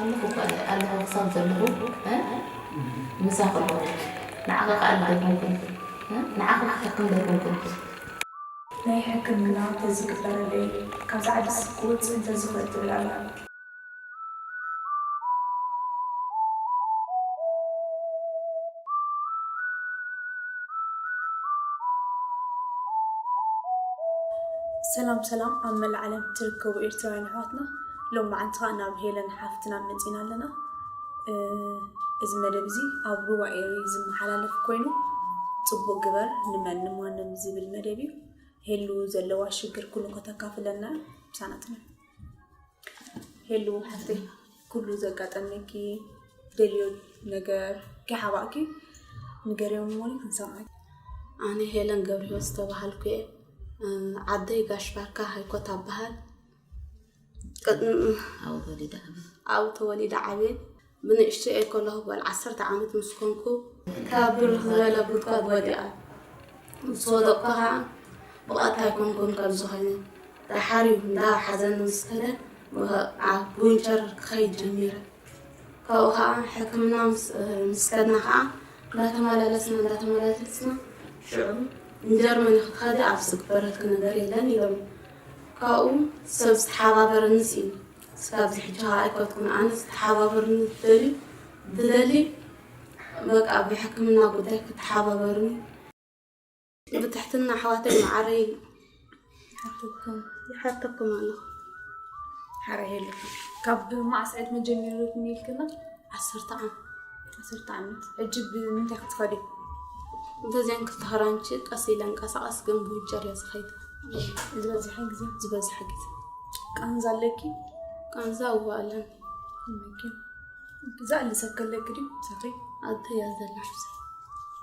ኣለኹ እኮ፣ ኣለኹ ክሳብ ዘለኹ፣ እ? ምሳኺ ኣለኹ። ንዓኺ ከኣ ደይኮንኩን፣ እ? ንዓኺ ክሕክም ደይኮንኩን። ናይ ሕክምና ተዝግበረለይ፣ ካብዚ ዓድስ ክወጽእ እንተዝኽእል ትብል ኣላ። ሰላም ሰላም፣ ኣብ መላእ ዓለም ትርከቡ ኤርትራውያን ኣሕዋትና፣ ሎም መዓልቲ ኸኣ ናብ ሄለን ሓፍትና መጺና ኣለና። እ፣ እዚ መደብ እዚ ኣብ ሩባ ኤሪ ዝመሓላለፍ ኮይኑ፣ ጽቡቕ ግበር ንመን ንማንም ዝብል መደብ እዩ። ሄሉ ዘለዋ ሽግር ኩሉ ከተካፍለና ምሳና ጽንሕ። ሄሉ ሓፍተይ፣ ኩሉ ዘጋጠመኪ ደልዮ ነገር ከይሓባእኪ ንገርዮም እሞ ክንሰምዓኪ። ኣነ ሄለን ገብረህይወት ዝተባሃልኩ እየ። እ፣ ዓደይ ጋሽ ባርካ ሃይኮ ትበሃል። ቅ-፣ እ፣ ኣብኡ ተወሊደ ዓብየ። ኣብኡ ተወሊደ ዓብየ። ብንእሽተይ ከለኹ ጓል ዓሰርተ ዓመት ምስ ኮንኩ ካብ ብርኽ ዝበለ ጉድጓድ ወዲቐ። ምስ ወደቕኩ ኸዓ ብቐጥታ ኣይኮንኩን ከም ዝኾነ። ደሓር እዩ እንዳ ሓዘኒ ምስ ከደ፣ ኣብ ዊልቸር ክኸይድ ጀሚረ። ካብኡ ኸዓ ሕክምና ምስ፣ ምስ ከድና ኸዓ እንዳተመላለስና፣ እንዳተመላለስና ሽዑ ንጀርመን ክትኸዲ ኣብ ዝግበረልኪ ነገር የለን ኢሎም። ካብኡ ሰብ ዝተሓባበረኒ ስኢነ። እስካብ እዚ ሕጂ ኸዓ ኣይኮንኩን ኣነ ዝተሓባበርኒ ትደልዩ፣ ትደሊ በቃ ብሕክምና ጉዳይ ክትሓባበርኒ ብትሕትና ኣሕዋተይ መዓረይ ይሓተኩም፣ ይሓተኩም ኣለኹ። ሓራይ ሄሉ፣ ካብ መዓስ ዕድመ ጀሚሩ ትምኒልክና? ዓሰርተ ዓመት። ዓሰርተ ዓመት። ሕጂ ብምንታይ ክትኸዲ? በዚአን ክልተ ክራንች ቀስ ኢለ እንቀሳቐስ፣ ግን ብዊልቸር እየ ዝኸይድ። ዝበዝሐ ግዜ? ዝበዝሐ ግዜ። ቃንዛ ኣለኪ? ቃንዛ እወ ኣለኒ። ኦኬ። እዛ ኣለ ሰብ ከለኪ ድዩ ምሳኺ? ኣደይ እያ ዘላ ሓፍሰይ።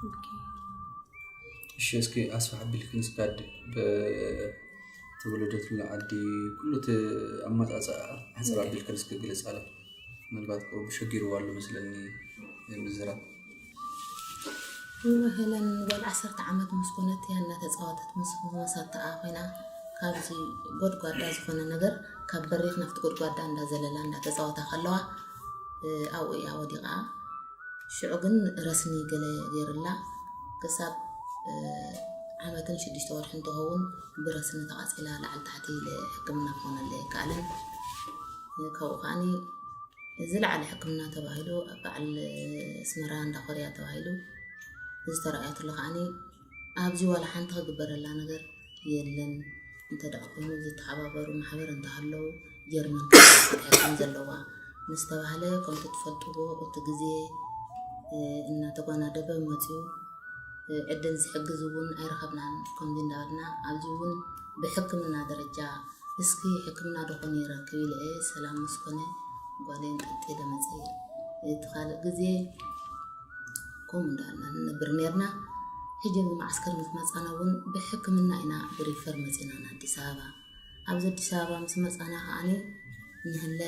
ኦኬ። እሺ፣ እስኪ ኣስፍሕ ኣቢልክን እስኪ ኣደ-፣ ብ-፣ ተወለደትሉ ዓዲ፣ ኩሉ እቲ ኣመጻጽኣ ሕጽር ኣቢልክን እስኪ ግለጻላ። ምናልባት ከምኡ ሸጊርዋ ኣሎ መስለኒ ምዝራብ። እወ፣ ሄለን ጓል ዓሰርተ ዓመት ምስ ኮነት እያ እናተጻወተት ምስ መሳተኣ ኮይና፣ ካብዚ ጎድጓዳ ዝኾነ ነገር ካብ በሪኽ ናብቲ ጎድጓዳ እንዳዘለላ እንዳተጻወታ ከለዋ፣ እ፣ ኣብኡ እያ ወዲቓ። ሽዑ ግን ረስኒ ገለ ገይሩላ፣ ክሳብ፣ እ፣ ዓመትን ሽዱሽተ ወርሕን ትኸውን ብረስኒ ተቓጺላ ላዕሊ ታሕቲ ኢለ ሕክምና ክኾነለይ ኣይከኣለን። እ፣ ካብኡ ከዓኒ ዝለዓለ ሕክምና ተባሂሉ ኣብ በዓል ኣስመራ እንዳ ኮርያ ተባሂሉ ዝተረኣየትሉ ከዓኒ ኣብዚ ዋላ ሓንቲ ክግበረላ ነገር የለን። እንተ ደኣ ኮይኑ ዝተሓባበሩ ማሕበር እንተሃለዉ ጀርመን ክትሓክም ዘለዋ ምስ ተባህለ፣ ከምቲ ትፈልጥዎ እቲ ግዜ፣ እ፣ እናተጓናደበ መጺኡ፣ እ፣ ዕድል ዝሕግዝ እውን ኣይረኸብናን። ከምዚ እንዳበልና ኣብዚ እውን ብሕክምና ደረጃ እስኪ ሕክምና ዶ ኮን ይረክብ ኢለ እየ ሰላም ምስ ኮነ ጓለይ እንጠልጢለ መጽየ። እቲ ካልእ ግዜ ከምኡ እንዳበልና ንነብር ኔርና። ሕጂ ኣብዚ መዓስከር ምስ መጻና እውን ብሕክምና ኢና ብሪፈር መጺና ንኣዲስ ኣበባ። ኣብዚ ኣዲስ ኣበባ ምስ መጻና ከዓኒ ንህለ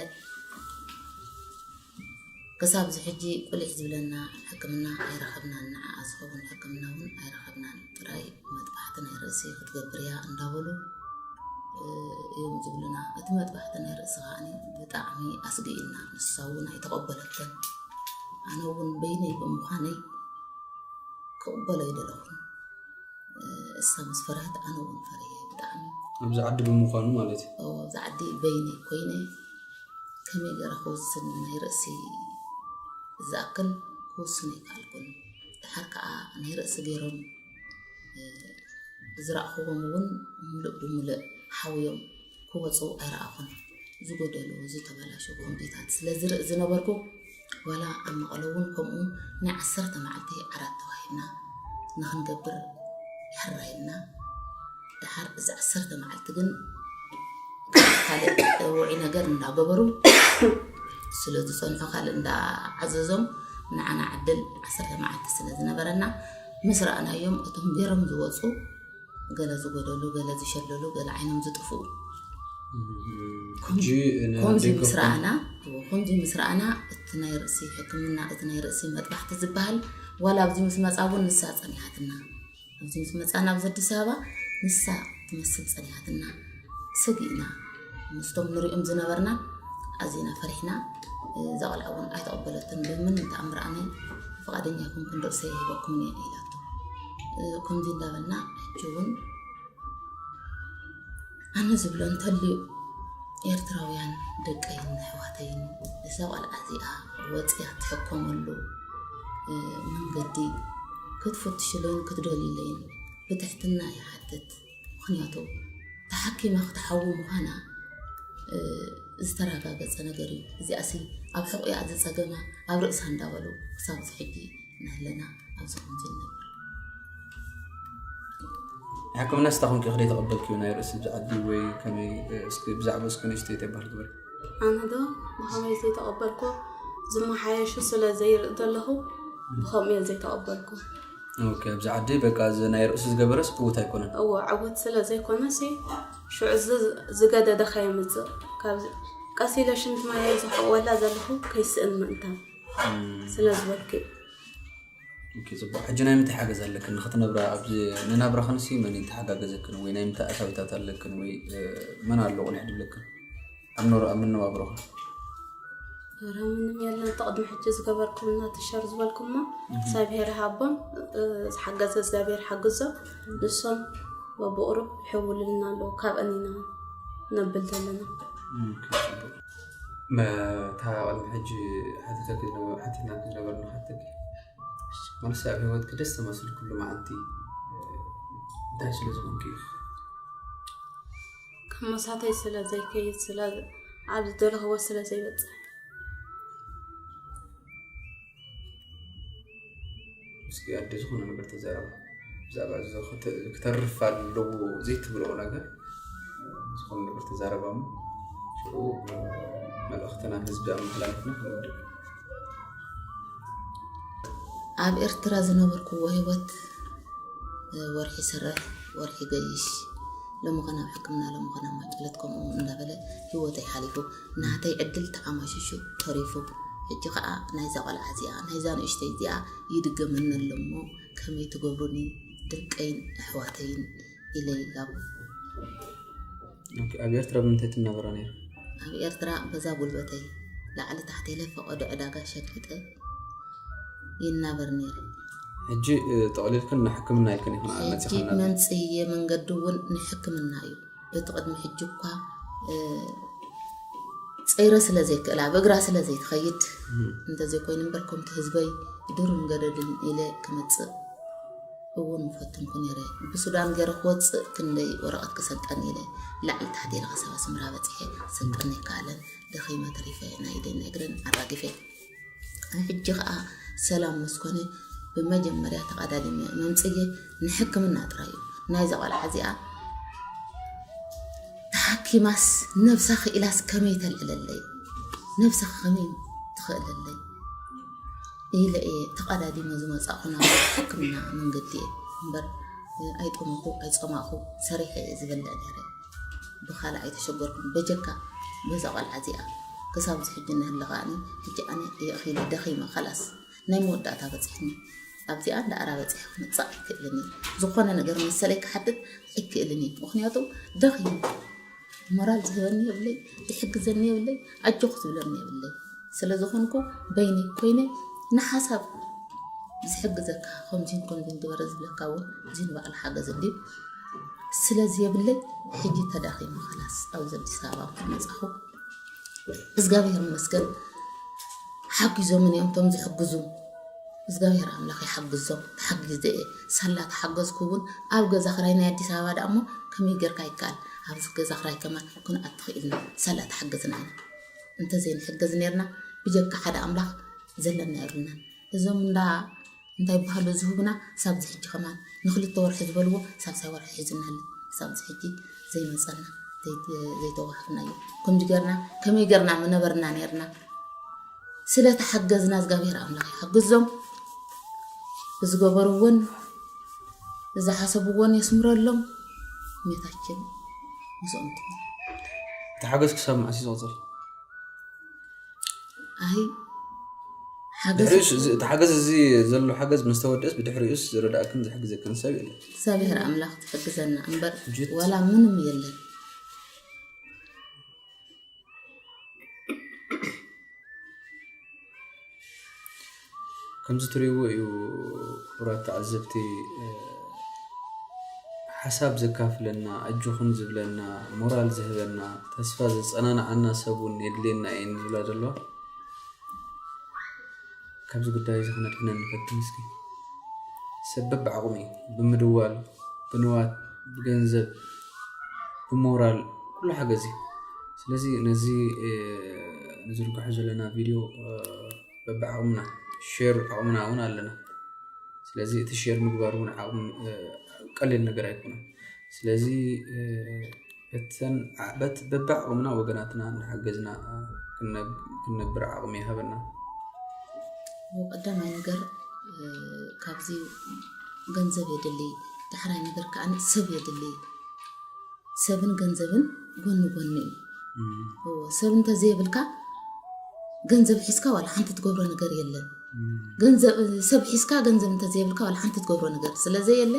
ክሳብ እዚ ሕጂ ቁሊሕ ዝብለና ሕክምና ኣይረኸብናን፣ ንዓኣ ዝኸውን ሕክምና እውን ኣይረኸብናን። ጥራይ መጥባሕቲ ናይ ርእሲ ክትገብር እያ እንዳበሉ፣ እ፣ እዮም ዝብሉና። እቲ መጥባሕቲ ናይ ርእሲ ከዓኒ ብጣዕሚ ኣስጊኡና፣ ንሳ እውን ኣይተቐበለቶን። ኣነ እውን በይነይ ብምዃነይ ክቕበሎ ኣይደለኹን። እ፣ እሳ ምስ ፈርሀት ኣነ እውን ፈሪሀ ብጣዕሚ። ኣብዚ ዓዲ ብምዃኑ ማለት እዩ። ኦ፣ ኣብዚ ዓዲ በይነይ ኮይነ ከመይ ገይረ ክውስን፣ ናይ ርእሲ ዝኣክል ክውስን ኣይከኣልኩን። ድሓር ከኣ ናይ ርእሲ ገይሮም፣ እ፣ ዝረኣኽዎም እውን ምሉእ ብምሉእ ሓውዮም ክወጹ ኣይረኣኹን። ዝጎደሉ፣ ዝተበላሸዉ ኮምፒታት ስለ ዝርኢ ዝነበርኩ፣ ዋላ ኣብ መቐለ እውን ከምኡ ናይ ዓሰርተ መዓልቲ ዓራት ተዋሂብና ንኽንገብር ሕራይ ኢልና። ደሓር እዚ ዓሰርተ መዓልቲ ግን ካልእ ውዑይ ነገር እንዳገበሩ ስለ ዝጸንሑ፣ ካልእ እንዳዓዘዞም፣ ንዓና ዕድል ዓሰርተ መዓልቲ ስለ ዝነበረና፣ ምስ ረኣናዮም፣ እቶም ገይሮም ዝወጹ፣ ገለ ዝጎደሉ፣ ገለ ዝሸለሉ፣ ገለ ዓይኖም ዝጥፍኡ። እም፣ ከምዚ፣ ሕጂ ን-፣ ከምዚ ምስ ደገፍኩም ረኣና፣ እዎ፣ ከምዚ ምስ ረኣና፣ እቲ ናይ ርእሲ ሕክምና፣ እቲ ናይ ርእሲ መጥባሕቲ ዝበሃል፣ ዋላ ኣብዚ ምስ መጻ እውን ንሳ ጸኒሓትና። ኣብዚ ምስ መጻና ኣብዚ ኣዲስ ኣበባ ንሳ ትመስል ጸኒሓትና። ሰጊእና። ምስቶም ንሪኦም ዝነበርና ኣዚና ፈሪሕና። እዛ ቆልዓ እውን ኣይተቐበለትን። በምን ተኣምር ኣነ ፍቓደኛ ኣይኮንኩን፣ ርእሰይ ኣይህበኩምን እየ ኢላቶ። ከምዚ እንዳበልና ሕጂ እውን ኣነ ዝብሎ እንተልዩ፣ ኤርትራውያን ደቀይን ኣሕዋተይን፣ እዛ ቆልዓ እዚኣ ወፅያ ትሕከመሉ መንገዲ ክትፍትሽለይን ክትደልዩለይን ብትሕትና ይሓትት። ምኽንያቱ ተሓኪማ ክትሓዊ ምዃና ዝተረጋገፀ ነገር እዩ። እዚኣሲ ኣብ ሕቑኣ ዝፀገማ ኣብ ርእሳ እንዳበሉ ክሳብ ሕጂ ንህለና ኣብዚ ከምዚ ንነብር። ሕክምና ስታኹም ከ ከደይ ተቐበልክዮ? ናይ ርእሲ ዓዲ ወይ ከመይ? እስኪ ብዛዕባ እስኪ ንእሽተይ ተባህል ግበር። ኣነ ዶ ብኸመይ ዘይተቐበልኩ? ዝመሓየሹ ስለ ዘይርኢ ዘለኹ ብኸምኡ እየ ዘይተቐበልኩ። ኦኬ፣ ኣብዚ ዓዲ በቃ እዚ ናይ ርእሱ ዝገበረስ ዕውት ኣይኮነን። እዎ፣ ዕውት ስለ ዘይኮነ ሲ ሽዑ እዚ ዝገደደ ከየምፅእ፣ ካብ ቀስ ኢለ ሽንቲ ማይ ዝሕወላ ዘለኹ ከይስእን ምእንታን ስለ ዝበልኩ እዩ። ኦኬ፣ ፅቡቅ። ሕጂ ናይ ምንታይ ሓገዝ ኣለክን ንክትነብራ? ኣብዚ ንናብራኽን ሲ መን ተሓጋገዘክን ወይ ናይ ምንታይ ኣታዊታት ኣለክን ወይ መን ኣሎ ቁንዕ ድብለክን ኣብ ኖር ኣብ መነባብሮኽን? ኧረ ምንም የለን። ተቕድሚ ሕጂ ዝገበርኩምና ትሸር ዝበልኩማ እግዚኣብሔር ሃቦም፣ ዝሓገዘ እግዚኣብሔር ሓግዞ። ንሶም በብቑሩብ ይሕውልልና ኣለዉ። ካብአን ኢና ነብል ዘለና። እታ ቅድሚ ሕጂ ሓቲተኪ ዝነበ- ሓቲትናኪ ዝነበርና ሓተኪ ማለት ኣብ ህይወትኪ ደስ ተመስል ኩሉ መዓልቲ እንታይ ስለ ዝኾንኪ እዩ? ካብ መሳተይ ስለ ዘይከይድ፣ ስለ ኣብ ዝደለኽዎ ስለ ዘይበፅሕ። እስኪ ኣደ ዝኾነ ነገር ተዛረባ። ብዛዕባ እዚ ክተ- ክተርፍ ኣለዎ ዘይትብልኦ ነገር ዝኾነ ነገር ተዛረባ እሞ ሽዑ መልእኽትና ንህዝቢ ኣመሓላሊፍና ክንወድእ። ኣብ ኤርትራ ዝነበርኩዎ ህይወት ወርሒ ይሰርሕ ወርሒ ይገይሽ፣ ሎሚ ኸ ናብ ሕክምና ሎሚ ኸ ናብ ማጨለት ከምኡ እንዳበለ ህይወተይ ሓሊፉ። ናተይ ዕድል ተዓማሽሹ ተሪፉ። ሕጂ ኸኣ ናይዛ ቆልዓ እዚኣ ናይዛ ንእሽተይ እዚኣ ይድገመኒ ኣሎ እሞ ከመይ ትገብሩኒ ደቀይን ኣሕዋተይን ኢለ ይጋቡ። ኦኬ፣ ኣብ ኤርትራ ብምንታይ ትናበራ ነይሩ? ኣብ ኤርትራ በዛ ጉልበተይ ላዕሊ ታሕቲ ኢለ ፈቐዶ ዕዳጋ ሸቂጠ ይናበር ነይረ። ሕጂ ጠቕሊልክን ንሕክምና ኢልክን ኢኹን ሕጂ መፂኻና። መምፅየ መንገዲ እውን ንሕክምና እዩ። እቲ ቅድሚ ሕጂ እኳ እ፣ ፀይረ ስለ ዘይክእላ ብእግራ ስለ ዘይትኸይድ እንተዘይኮይኑ እምበር ከምቲ ህዝበይ ዱርን ገደልን ኢለ ክመፅእ እውን ምፈተንኩ ነይረ። ብሱዳን ገይረ ክወፅእ ክንደይ ወረቐት ክሰልጠን ኢለ ላዕሊ ታሕቲ ኢለ ክሳብ ኣስመራ በፂሐ ሰልጠን ኣይከኣለን። ደኺመ ተሪፈ ናይ ኢደን ናይ እግረን ኣራጊፈ። ሕጂ ከዓ ሰላም ምስ ኮነ ብመጀመርያ ተቐዳዲመ መምፅየ ንሕክምና ጥራይ እዩ። ናይዛ ቆልዓ እዚኣ ተሓኪማስ ነብሳ ክኢላስ ከመይ ተልዕለለይ? ነብሳ ከመይ ትኽእለለይ? ኢለ እየ ተቐዳዲመ ዝመፃእኹ ናብ ሕክምና መንገዲ እየ እምበር ኣይጠመኹ ኣይፀማእኹ ሰሪሐ እየ ዝበልዕ ነይረ። ብኻልእ ኣይተሸገርኩን በጀካ በዛ ቆልዓ እዚኣ ክሳብ እዚ ሕጂ እናሃለ ከኣኒ ሕጂ ኣነ የእኺለ ደኺመ ኸላስ ናይ መወዳእታ በፂሕኒ ኣብዚኣ እንዳኣራ በፂሐ ክመፅእ ኣይክእልን እየ ዝኾነ ነገር መሰለይ ክሓትት ኣይክእልን እየ ምኽንያቱ ደኺመ ሞራል ዝህበኒ የብለይ ዝሕግዘኒ የብለይ ኣጆኽ ዝብለኒ የብለይ ስለ ዝኾንኩ በይነይ ኮይነ ንሓሳብ ዝሕግዘካ ከምዚን ከምዚን ግበረ ዝብለካ እውን እዚ ንባዕሉ ሓገዝ እንድዩ ስለዚ የብለይ ሕጂ ተዳኺመ ኸላስ ኣብዚ ኣዲስ ኣበባ ምስ መፃኹ እግዚኣብሔር ይመስገን ሓጊዞምን እዮም እቶም ዝሕግዙ እግዚኣብሔር ኣምላኽ ይሓግዞም ተሓጊዘ እየ ሳላ ተሓገዝኩ እውን ኣብ ገዛ ክራይ ናይ ኣዲስ ኣበባ ደኣ እሞ ከመይ ጌርካ ይከኣል ኣብዚ ገዛ ክራይ ከማን ክንኣቱ ኽኢልና ሳላ ተሓገዝና ኢና እንተዘይንሕገዝ ነርና ብጀካ ሓደ ኣምላኽ ዘለና የብልናን እዞም እንዳ እንታይ ይበሃሉ ዝህቡና ሳብዚ ሕጂ ከማን ንክልተ ወርሒ ዝበልዎ ሳልሳይ ወርሒ ሒዙናሉ ሳብዚ ሕጂ ዘይመፀና ዘይተዋሃብናዮ ከምዚ ገርና ከመይ ገርና ምነበርና ነርና ስለተሓገዝና እግዚኣብሔር ኣምላኽ ይሓግዞም ብዝገበርዎን ዝሓሰብዎን የስምረሎም ሜታችን ምስኦም ትኹን እቲ ሓገዝ ክሳብ መዓስ እዩ ዝቕፅል ኣይ ድሕሪኡስ እዚ- እቲ ሓገዝ እዚ ዘሎ ሓገዝ ምስ ተወደእስ ብድሕሪኡስ ዝረዳእክን ዝሕግዘክን ሰብ የለን እግዚኣብሔር ኣምላኽ ትሕግዘና እምበር ሕጂ ዋላ ምንም የለን ከምዚ ትሪእዎ እዩ። ክቡራት ተዓዘብቲ፣ ሓሳብ ዘካፍለና፣ ኣጆኹም ዝብለና፣ ሞራል ዝህበና፣ ተስፋ ዘጸናንዓና ሰብ እውን የድልየና እየን ዝብላ ዘለዋ። ካብዚ ጉዳይ እዚ ክነድሕነን ንፈትን እስኪ። ሰብ በብዓቕሙ እዩ፣ ብምድዋል፣ ብንዋት፣ ብገንዘብ፣ ብሞራል፣ ኩሉ ሓገዝ እዩ። ስለዚ ነዚ ንዝርግሖ ዘለና ቪድዮ በብዓቕምና ሼር ዓቕምና እውን ኣለና። ስለዚ እቲ ሼር ምግባር እውን ዓቕሚ ቀሊል ነገር ኣይኮነን። ስለዚ እተን ዓበት በብዓቕምና ወገናትና እናሓገዝና ክንነብር ዓቕሚ ይሃበና። ቀዳማይ ነገር ካብዚ ገንዘብ የድሊ፣ ዳሕራይ ነገር ከዓ ሰብ የድሊ። ሰብን ገንዘብን ጎኒ ጎኒ እዩ። ሰብ እንተዘየብልካ ገንዘብ ሒዝካ ዋላ ሓንቲ ትገብሮ ነገር የለን። ገንዘብ ሰብ ሒዝካ ገንዘብ እንተዘየብልካ ዋላ ሓንቲ ትገብሮ ነገር ስለዘየለ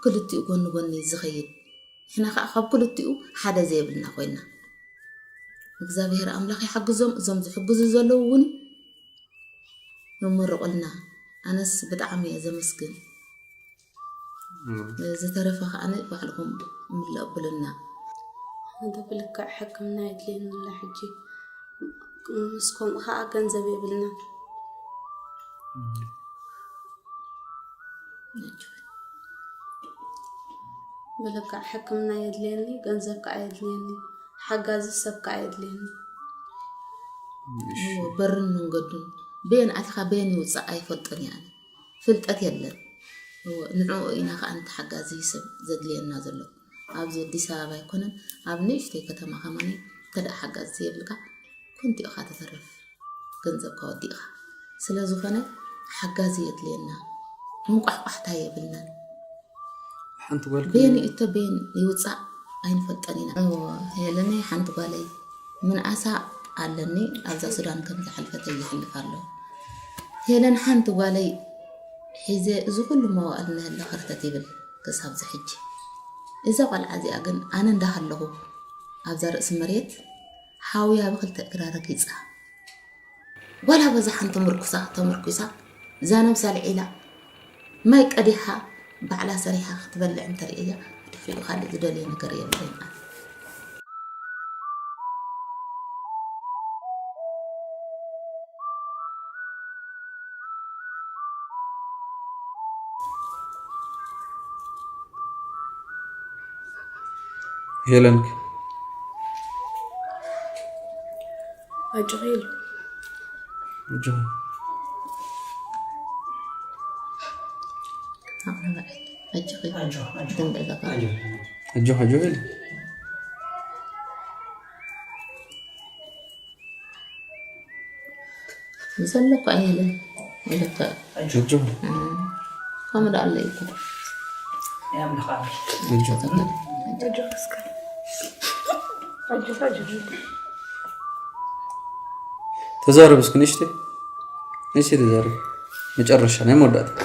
ክልቲኡ ጎኒ ጎኒ እዩ ዝኸይድ። ንሕና ከዓ ካብ ክልቲኡ ሓደ ዘየብልና ኮይና እግዚኣብሔር ኣምላኽ ይሓግዞም። እዞም ዝሕግዙ ዘለዉ እውን ይመርቑልና። ኣነስ ብጣዕሚ እየ ዘመስግን። ዝተረፈ ከዓኒ ባዕልኹም ምለእ ብሉና። ሓደ ብልክዕ ሕክምና የድልየና ኣሎ ሕጂ። ምስ ከምኡ ከዓ ገንዘብ የብልና። ብልክዕ ሕክምና የድልየኒ፣ ገንዘብ ከዓ የድልየኒ፣ ሓጋዚ ሰብ ከዓ የድልየኒ። እዎ፣ በርን መንገዱን በየን ኣቲኻ በየን ይውፃእ ኣይፈልጦን እየ ኣነ። ፍልጠት የለን። እዎ፣ ንዕኡ ኢና ከዓ ነቲ ሓጋዚ ሰብ ዘድልየና ዘሎ። ኣብዚ ኣዲስ ኣበባ ኣይኮነን፣ ኣብ ንእሽተይ ከተማ ከማኒ እንተ ደኣ ሓጋዚ ዘየብልካ ኮንቱ ኢኻ ትተርፍ፣ ገንዘብካ ወዲእኻ። ስለ ዝኾነ ሓጋዚ የድልየና፣ መንቋሕቋሕታ የብልናን። ሓንቲ ጓል በየን ይእቶ በየን ይውፃእ ኣይንፈልጠን ኢና። እዎ፣ ሄለነይ ሓንቲ ጓለይ ምንኣሳ ኣለኒ፣ ኣብዛ ሱዳን ከም ዝሓልፈተይ ይሕልፍ ኣሎ። ሄለን ሓንቲ ጓለይ ሒዘ እዚ ኩሉ መዋእል ንህለ ኸርተት ይብል ክሳብ ዝሕጂ። እዛ ቖልዓ እዚኣ ግን ኣነ እንዳሃለኹ ኣብዛ ርእሲ መሬት ሓውያ ብኽልተ እግራ ረጊጻ። ዋላ በዛ ሓንቲ ምርኩሳ ተመርኩሳ እዛ ነብሳ ልዒላ ማይ ቀዲሓ ባዕላ ሰሪሓ ክትበልዕ እንተርእያ ድሕሪኡ ካልእ ዝደልዮ ነገር የብለይን ኣነ። ሄለን ኣጆኺ ኢሉ ኣጆኺ ኣጆኺ ደንበ ዘካ ኣጆኺ ኣጆኺ ኢሉ ዘሎ እኮ ኣይለን ኢለካ ኣጆኺ ከምኡ ዶ ኣሎ ኢልኩ ኣጆኺ ተዛረብ እስኪ ንእሽተይ ንእሽተይ ተዛረብ መጨረሻ ናይ መወዳእታ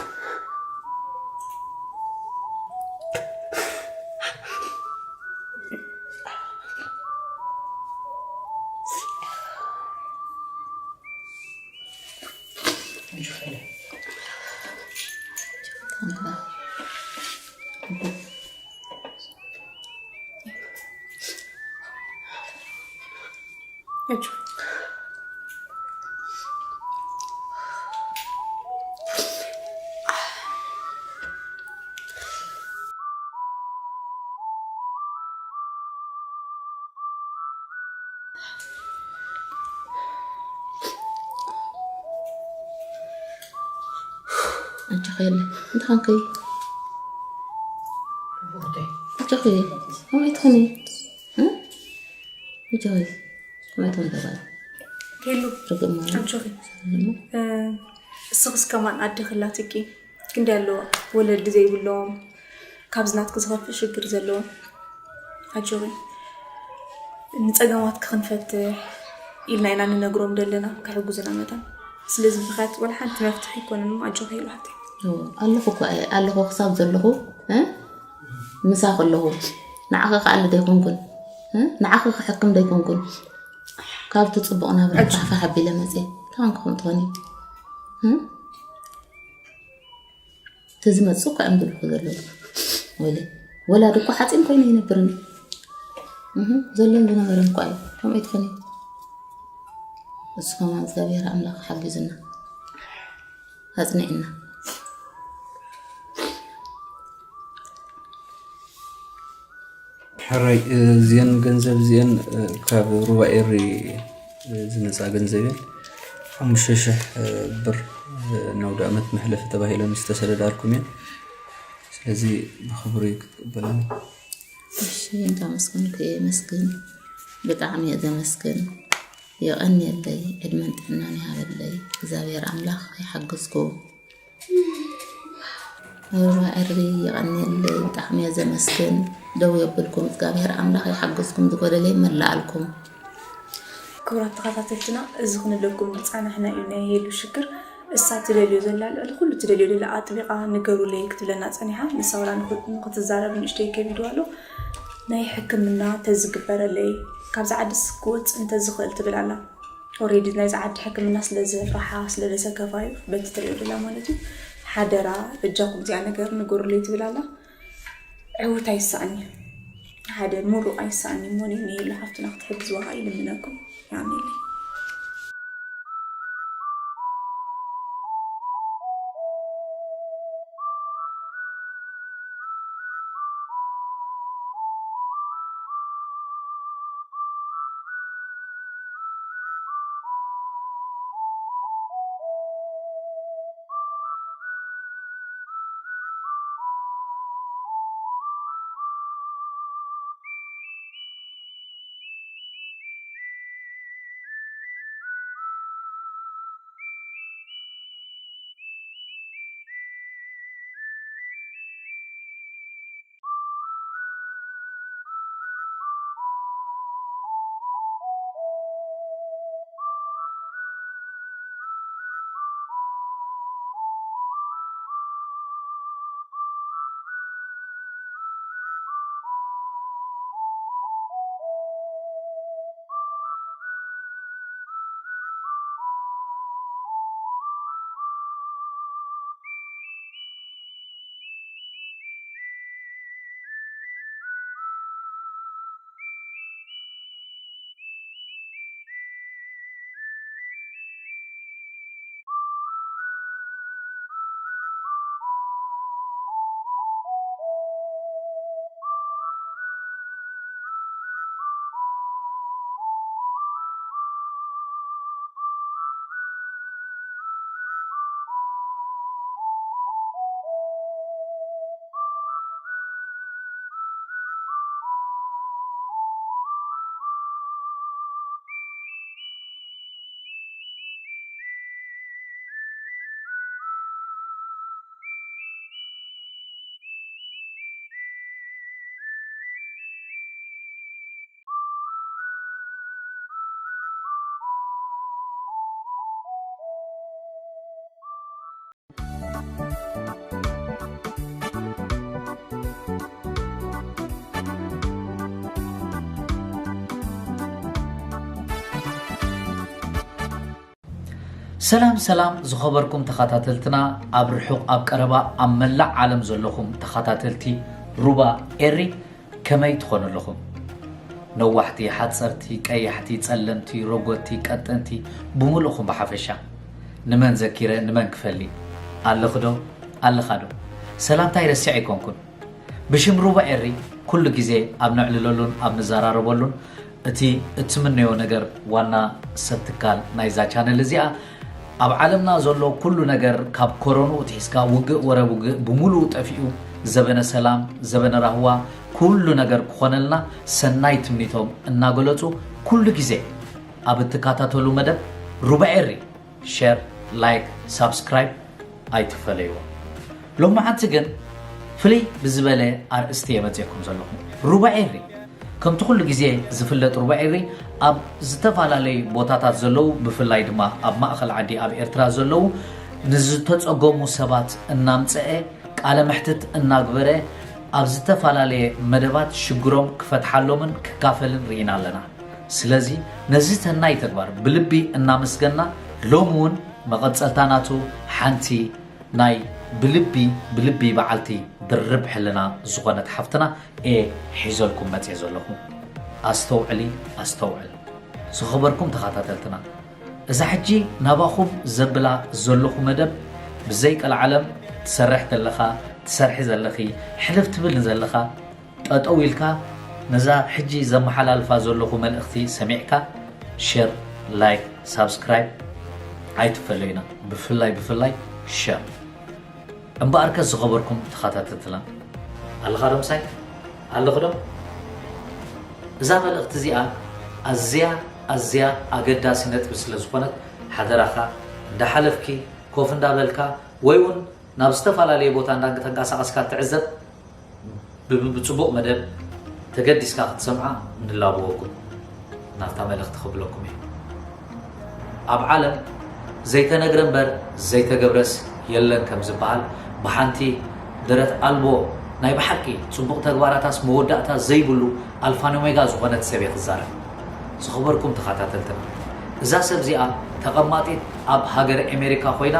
ኣጆኺ የለ እንታይ ኾንኪ? ኣጆኺ ከመይ ትኾኒ? ኣጆኺ ከመይ ትኾኒ ተባለ? ሄሉ ርግማ ኣጆኺ እስኽስ ከማን ኣድኺ ኣላትኪ ክንደይ ኣለዋ ወለዲ ዘይብሎም ካብዚ ናትኪ ዝኸፍእ ሽግር ዘለዎም ኣጆኺ ንፀገማትኪ ክንፈትሕ ኢልና ኢና ንነግሮም ዘለና ክሕግዙና መጠን ስለዚ ምኽንያት ወላ ሓንቲ መፍትሒ ኣይኮነን ኣጆኺ ሄሉ ሓተይ ኣለኹ እኮ እየ ኣለኹ ክሳብ ዘለኹ እ ምሳኺ ኣለኹ ንዓኺ ክኣሊ ዶ ኣይኮንኩን እ ንዓኺ ክሕክም ዶ ኣይኮንኩን ካብቲ ፅቡቕ ናብራ ፋሕፋሕ ኣቢለ መፅየ እንታይ ኮንኪ ከምኡ ትኾኒ እ እዚ መጽእ እኳ እዮም ዝልኩ ዘለዉ። ወለ ወላድ እኮ ሓጺን ኮይኑ ኣይነብርን። እህ፣ ዘሎን ዝነበረን እኳ እዩ። ከምኡ ኣይትኾኒ። እሱ ከማን እግዚኣብሔር ኣምላኽ ሓጊዙና፣ ኣጽኒዕና። ሕራይ፣ እዚአን ገንዘብ እዚአን ካብ ሩባ ኤሪ ዝመፃ ገንዘብ እየን። ሓሙሽተ ሽሕ ብር ናውደ ዓመት መሕለፊ ተባሂለን ዝተሰደዳልኩም እየን። ስለዚ ብኽብሪ ክትቅበለን። እሺ፣ እንዳ መስገንኩ እየ፣ የመስግን። ብጣዕሚ እየ ዘመስግን። የቐንየለይ፣ ዕድመን ጥዕናን ይሃበለይ እግዚኣብሔር ኣምላኽ። ይሓግዝኩም። ሩባ ኤሪ፣ የቐንየለይ፣ ብጣዕሚ እየ ዘመስግን። ደው የብልኩም፣ እግዚኣብሔር ኣምላኽ ይሓግዝኩም፣ ዝጎደለ ይመልኣልኩም። ክቡራት ተኸታተልትና፣ እዚ ክንብለኩም ዝፀናሕና እዩ ናይ ሄሉ ሽግር። እሳ ትደልዮ ዘላ፣ ልዕሊ ኩሉ ትደልዮ ዘላ ኣጥቢቓ ንገሩለይ ክትብለና ፀኒሓ። ንሳ ዋላ ንኽ- ንኽትዛረብ ንእሽተይ ከቢድዋ ኣሎ። ናይ ሕክምና ተዝግበረለይ፣ ካብዚ ዓድስ ክወፅእ እንተዝኽእል ትብል ኣላ። ኦሬዲ ናይዚ ዓዲ ሕክምና ስለ ዝፍርሓ ስለ ዘሰከፋ እዩ በቲ ትሪኦ ዘላ ማለት እዩ። ሓደራ በጃኹም እዚኣ ነገር ንገሩለይ ትብል ኣላ። ዕውት ኣይሳእን እዩ። ሓደ ምሩቕ ኣይሳእን እዩ እሞ ንሄሉ ሓፍትና ክትሕግዝዋ ከዓ ይልምነኩም። ያሜለይ። ሰላም ሰላም ዝኸበርኩም ተኸታተልትና፣ ኣብ ርሑቕ ኣብ ቀረባ ኣብ መላእ ዓለም ዘለኹም ተኸታተልቲ ሩባ ኤሪ ከመይ ትኾኑ ኣለኹም? ነዋሕቲ፣ ሓፀርቲ፣ ቀያሕቲ፣ ፀለምቲ፣ ረጎድቲ፣ ቀጠንቲ፣ ብምሉእኹም ብሓፈሻ። ንመን ዘኪረ ንመን ክፈሊ? ኣለኽዶ? ኣለኻዶ? ሰላምታይ ረሲዐ ኣይኮንኩን። ብሽም ሩባ ኤሪ ኩሉ ግዜ ኣብ ነዕልለሉን ኣብ ንዘራረበሉን እቲ እትምነዮ ነገር ዋና ሰብ ትካል ናይዛ ቻነል እዚኣ ኣብ ዓለምና ዘሎ ኩሉ ነገር ካብ ኮሮንኡ ትሒዝካ ውግእ ወረ ውግእ ብምሉኡ ጠፊኡ ዘበነ ሰላም ዘበነ ራህዋ ኩሉ ነገር ክኾነልና ሰናይ ትምኒቶም እናገለፁ ኩሉ ግዜ ኣብ እትከታተሉ መደብ ሩባ ኤሪ ሸር፣ ላይክ፣ ሳብስክራይብ ኣይትፈለይዎ። ሎማዓንቲ ግን ፍልይ ብዝበለ ኣርእስቲ እየ መፅኤኩም ዘለኹ። ሩባ ኤሪ ከምቲ ኩሉ ግዜ ዝፍለጥ ሩባ ኤሪ ኣብ ዝተፈላለዩ ቦታታት ዘለዉ ብፍላይ ድማ ኣብ ማእኸል ዓዲ ኣብ ኤርትራ ዘለዉ ንዝተፀገሙ ሰባት እናምፀአ ቃለ መሕትት እናግበረ ኣብ ዝተፈላለየ መደባት ሽግሮም ክፈትሓሎምን ክካፈልን ርኢና ኣለና። ስለዚ ነዚ ሰናይ ተግባር ብልቢ እናመስገና ሎሚ እውን መቐፀልታ ናቱ ሓንቲ ናይ ብልቢ ብልቢ በዓልቲ ድርብ ሕልና ዝኾነት ሓፍትና እየ ሒዘልኩም መፅየ ዘለኹ። ኣስተውዕሊ፣ ኣስተውዕል። ዝኸበርኩም ተኸታተልትና፣ እዛ ሕጂ ናባኹም ዘብላ ዘለኹ መደብ ብዘይ ቀልዓለም ትሰርሕ ዘለኻ፣ ትሰርሒ ዘለኺ፣ ሕልፍ ትብል ንዘለኻ ጠጠው ኢልካ ነዛ ሕጂ ዘመሓላልፋ ዘለኹ መልእኽቲ ሰሚዕካ ሸር፣ ላይክ፣ ሳብስክራይብ ኣይትፈለዩና። ብፍላይ ብፍላይ ሸር። እምበኣርከ ዝኸበርኩም ተኸታተልትና ኣለኻ ዶ ምሳይ? ኣለኹ ዶ? እዛ መልእኽቲ እዚኣ ኣዝያ ኣዝያ ኣገዳሲ ነጥቢ ስለ ዝኾነት ሓደራኻ እንዳሓለፍኪ ኮፍ እንዳበልካ ወይ እውን ናብ ዝተፈላለየ ቦታ እንዳተንቀሳቐስካ ትዕዘብ ብ- ብጽቡቕ መደብ ተገዲስካ ክትሰምዓ ንላበወኩም። ናብታ መልእኽቲ ክብለኩም እየ። ኣብ ዓለም ዘይተነግረ እምበር ዘይተገብረስ የለን ከም ዝበሃል፣ ብሓንቲ ደረት ኣልቦ ናይ ብሓቂ ጽቡቕ ተግባራታስ መወዳእታ ዘይብሉ ኣልፋን ኦሜጋ ዝኾነት ሰብ እየ ክዛረብ። ዝኸበርኩም ተኸታተልትና፣ እዛ ሰብ እዚኣ ተቐማጢት ኣብ ሃገረ ኣሜሪካ ኮይና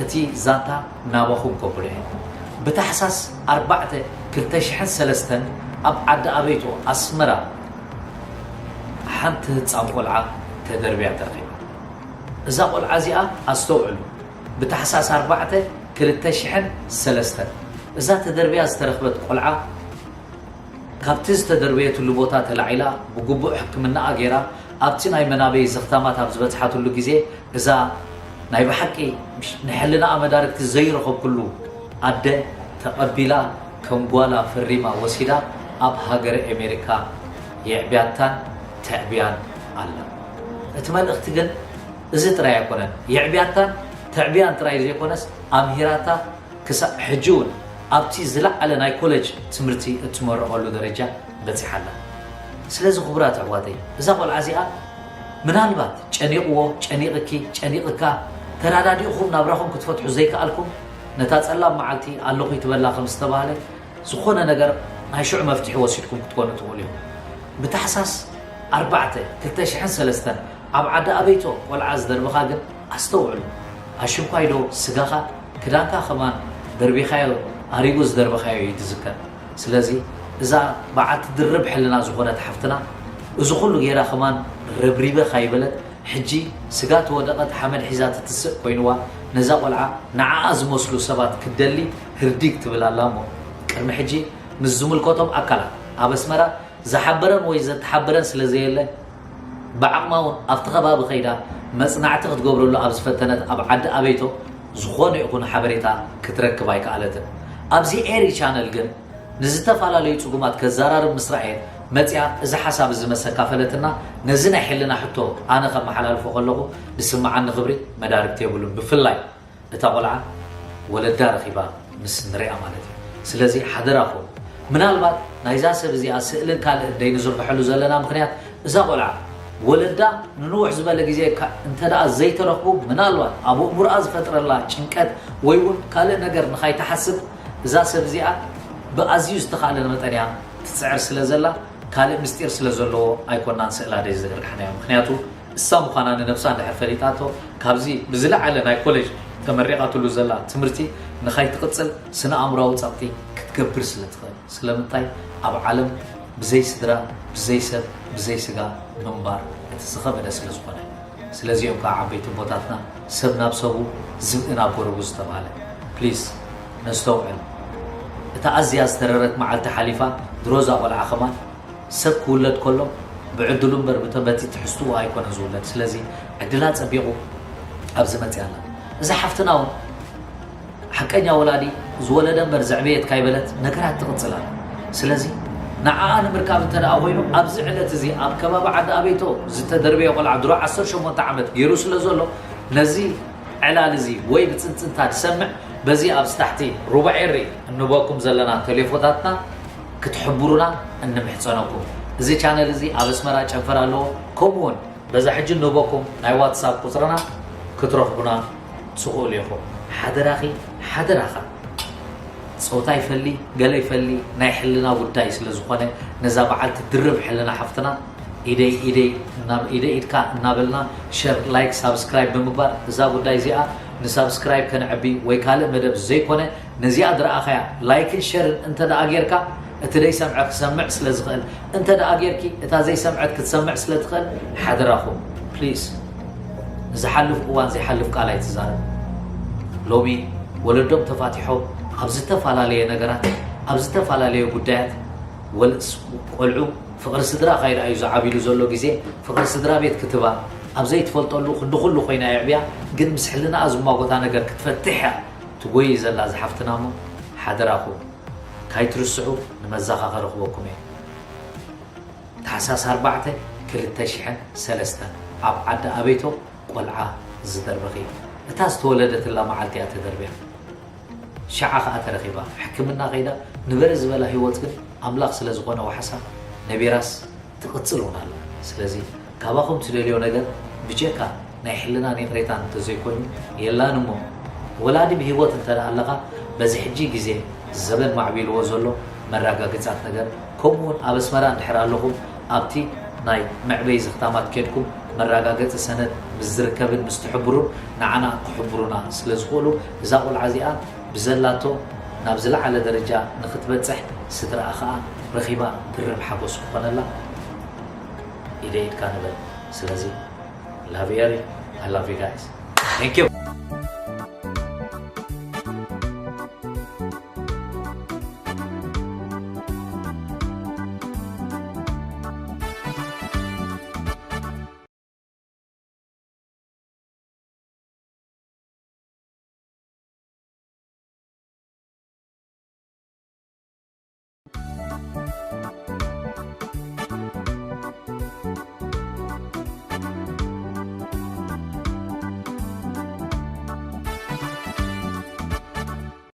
እቲ ዛንታ ናባኹም ከብሎ እየ። ብታሕሳስ ኣርባዕተ ክልተ ሽሕን ሰለስተን ኣብ ዓዲ ኣበይቶ ኣስመራ ሓንቲ ህፃን ቆልዓ ተደርብያ ተረኺባ። እዛ ቆልዓ እዚኣ ኣስተውዕሉ፣ ብታሕሳስ ኣርባዕተ ክልተ ሽሕን ሰለስተን እዛ ተደርብያ ዝተረኽበት ቆልዓ ካብቲ ዝተደርበየትሉ ቦታ ተላዒላ ብግቡእ ሕክምናኣ ገይራ ኣብቲ ናይ መናበይ ዘኽታማት ኣብ ዝበጽሓትሉ ግዜ እዛ ናይ ብሓቂ ንሕልናኣ መዳርግቲ ዘይረኸብኩሉ ኣደ ተቐቢላ ከም ጓላ ፈሪማ ወሲዳ ኣብ ሃገረ ኣሜሪካ የዕብያታን ተዕብያን ኣላ። እቲ መልእኽቲ ግን እዚ ጥራይ ኣይኮነን። የዕብያታን ተዕብያን ጥራይ ዘይኮነስ ኣምሂራታ ክሳብ ሕጂ እውን ኣብቲ ዝለዓለ ናይ ኮሌጅ ትምህርቲ እትመረቐሉ ደረጃ በጺሓ ኣላ። ስለዚ ክቡራት ኣሕዋተይ፣ እዛ ቆልዓ እዚኣ ምናልባት ጨኒቕዎ፣ ጨኒቕኪ፣ ጨኒቕካ፣ ተረዳዲእኹም ናብራኹም ክትፈትሑ ዘይከኣልኩም፣ ነታ ጸላም መዓልቲ ኣለኹ ይትበላ ከም ዝተባህለ፣ ዝኾነ ነገር ናይ ሽዑ መፍትሒ ወሲድኩም ክትኮኑ ትኽእሉ ኢኹም። ብታሕሳስ ኣርባዕተ ክልተ ሽሕን ሰለስተን ኣብ ዓዲ ኣበይቶ ቆልዓ ዝደርብኻ ግን ኣስተውዕሉ። ኣሽንኳይ ዶ ስጋኻ ክዳንካ ከማን ደርቢኻዮ ኣሪጉ ዝደርብኻዮ እዩ ዝዝከር። ስለዚ እዛ በዓልቲ ድርብ ሕልና ዝኾነት ሓፍትና እዚ ኩሉ ጌራ ከማን ረብሪበ ካይበለት ሕጂ ስጋ ተወደቐት ሓመድ ሒዛ ትትስእ ኮይንዋ ነዛ ቆልዓ ንዓኣ ዝመስሉ ሰባት ክትደሊ ህርዲግ ትብል ኣላ እሞ ቅድሚ ሕጂ ምስ ዝምልከቶም ኣካላት ኣብ ኣስመራ ዝሓበረን ወይ ዘተሓበረን ስለ ዘየለ ብዓቕማ እውን ኣብቲ ከባቢ ከይዳ መጽናዕቲ ክትገብረሉ ኣብ ዝፈተነት ኣብ ዓዲ ኣበይቶ ዝኾነ ይኹን ሓበሬታ ክትረክብ ኣይከኣለትን። ኣብዚ ኤሪ ቻነል ግን ንዝተፈላለዩ ጽጉማት ከዘራርብ ምስ ረኣየት መጺኣ እዚ ሓሳብ እዚ መስ ኣካፈለትና። ነዚ ናይ ሕልና ሕቶ ኣነ ከመሓላልፎ ከለኹ ዝስምዓኒ ክብሪ መዳርግቲ የብሉን። ብፍላይ እታ ቆልዓ ወለዳ ረኺባ ምስ ንሪኣ ማለት እዩ። ስለዚ ሓደራኹም ምናልባት ናይዛ ሰብ እዚኣ ስእልን ካልእን ደይንዝርግሐሉ ዘለና ምኽንያት እዛ ቆልዓ ወለዳ ንንውሕ ዝበለ ግዜ እካ እንተ ደኣ ዘይተረኽቡ ምናልባት ኣብ ኣእምሮኣ ዝፈጥረላ ጭንቀት ወይ እውን ካልእ ነገር ንኻይትሓስብ እዛ ሰብ እዚኣ ብኣዝዩ ዝተኻእለ መጠን እያ ትጽዕር ስለ ዘላ ካልእ ምስጢር ስለ ዘለዎ ኣይኮናን ስእላ ደይ ዝርግሕናዮ። ምኽንያቱ እሳ ምዃና ንነብሳ እንድሕር ፈሊጣቶ ካብዚ ብዝለዓለ ናይ ኮሌጅ ተመሪቓትሉ ዘላ ትምህርቲ ንኻይትቕጽል ስነ ኣእምሮዊ ጸቕጢ ክትገብር ስለ ትኽእል። ስለምንታይ ኣብ ዓለም ብዘይ ስድራ፣ ብዘይ ሰብ፣ ብዘይ ስጋ ምንባር እቲ ዝኸበደ ስለ ዝኾነ። ስለዚ እዮም ከዓ ዓበይቲ ኣቦታትና ሰብ ናብ ሰቡ ዝብኢ ናብ ጎረቡ ዝተባህለ። ፕሊስ ነስተውዕል። እታ ኣዝያ ዝተረረት መዓልቲ ሓሊፋ ድሮ እዛ ቆልዓ ከማን ሰብ ክውለድ ከሎ ብዕድሉ እምበር ብተ- በቲ ትሕዝትኡ ኣይኮነን ዝውለድ። ስለዚ ዕድላ ጸቢቑ ኣብዚ መፅያ ኣላ። እዛ ሓፍትና እውን ሓቀኛ ወላዲ ዝወለደ እምበር ዘዕበየት ካይበለት ነገራት ትቕፅል ኣላ። ስለዚ ንዓኣ ንምርካብ እንተ ደኣ ኮይኑ ኣብዚ ዕለት እዚ ኣብ ከባቢ ዓዲ ኣበይቶ ዝተደርበየ ቆልዓ ድሮ ዓሰርተ ሸሞንተ ዓመት ገይሩ ስለ ዘሎ ነዚ ዕላል እዚ ወይ ብፅንፅንታ ዝሰምዕ በዚ ኣብዚ ታሕቲ ሩባ ኤሪ እንበኩም ዘለና ቴሌፎታትና ክትሕብሩና እንምሕፀነኩም። እዚ ቻነል እዚ ኣብ ኣስመራ ጨንፈር ኣለዎ። ከምኡ እውን በዛ ሕጂ እንህበኩም ናይ ዋትሳፕ ቁፅርና ክትረኽቡና ትኽእሉ ኢኹም። ሓደራኺ ሓደራኻ ፆታ ይፈሊ ገለ ይፈሊ ናይ ሕልና ጉዳይ ስለ ዝኾነ ነዛ በዓልቲ ድርብ ሕልና ሓፍትና ኢደይ ኢደይ እናብ- ኢደይ ኢድካ እናበልና ሸር ላይክ ሳብስክራይብ ብምግባር እዛ ጉዳይ እዚኣ ንሳብስክራይብ ከነዕቢ ወይ ካልእ መደብ ዘይኮነ፣ ነዚኣ ዝረኣኻያ ላይክን ሸርን እንተ ደኣ ጌርካ፣ እቲ ዘይሰምዐ ክሰምዕ ስለ ዝኽእል፣ እንተ ደኣ ጌርኪ እታ ዘይሰምዐት ክትሰምዕ ስለ ትኽእል፣ ሓደራኹም ፕሊስ ንዝሓልፍ እዋን ዘይሓልፍ ቃል ኣይትዛረብ። ሎሚ ወለዶም ተፋቲሖም ኣብ ዝተፈላለየ ነገራት፣ ኣብ ዝተፈላለየ ጉዳያት ወልስ ቆልዑ ፍቕሪ ስድራ ካይዳ እዩ ዝዓብሉ ዘሎ ግዜ። ፍቕሪ ስድራ ቤት ክትባ ኣብ ዘይትፈልጠሉ ክንዲ ኩሉ ኮይና የዕብያ። ግን ምስ ሕልናኣ ዝማጎታ ነገር ክትፈትሕ እያ ትጎይ ዘላ ዝሓፍትና። እሞ ሓደራኹም ካይትርስዑ፣ ንመዛኻኸሪ ክበኩም እየ። ታሕሳስ ኣርባዕተ ክልተ ሽሕን ሰለስተን ኣብ ዓዲ ኣበይቶ ቆልዓ ዝደርበኺ፣ እታ ዝተወለደትላ መዓልቲ እያ ተደርብያ። ሸዓ ኸኣ ተረኺባ ሕክምና ከይዳ ንበረ ዝበላ ህይወት ግን ኣምላኽ ስለ ዝኾነ ዋሕሳ ነቢራስ ትቕጽል እውን ኣላ። ስለዚ ካባኹም ትደልዮ ነገር ብጀካ ናይ ሕልናን ይቕሬታን እንተዘይኮይኑ የላን። እሞ ወላዲ ብህይወት እንተ ደኣ ኣለኻ በዚ ሕጂ ግዜ ዘበን ማዕቢልዎ ዘሎ መረጋገጻት ነገር፣ ከምኡውን ኣብ ኣስመራ እንድሕር ኣለኹም ኣብቲ ናይ መዕበይ ዝኽታማት ኬድኩም መረጋገጺ ሰነድ ምስ ዝርከብን ምስ ትሕብሩን ንዓና ክሕብሩና ስለ ዝኽእሉ፣ እዛ ቆልዓ እዚኣ ብዘላቶ ናብ ዝለዓለ ደረጃ ንኽትበጽሕ ስድራኣ ኸኣ ረኺባ ድርብ ሓጎስ ክኾነላ ኢደ ኢድካ ንበል። ስለዚ love you, I love you guys. Thank you.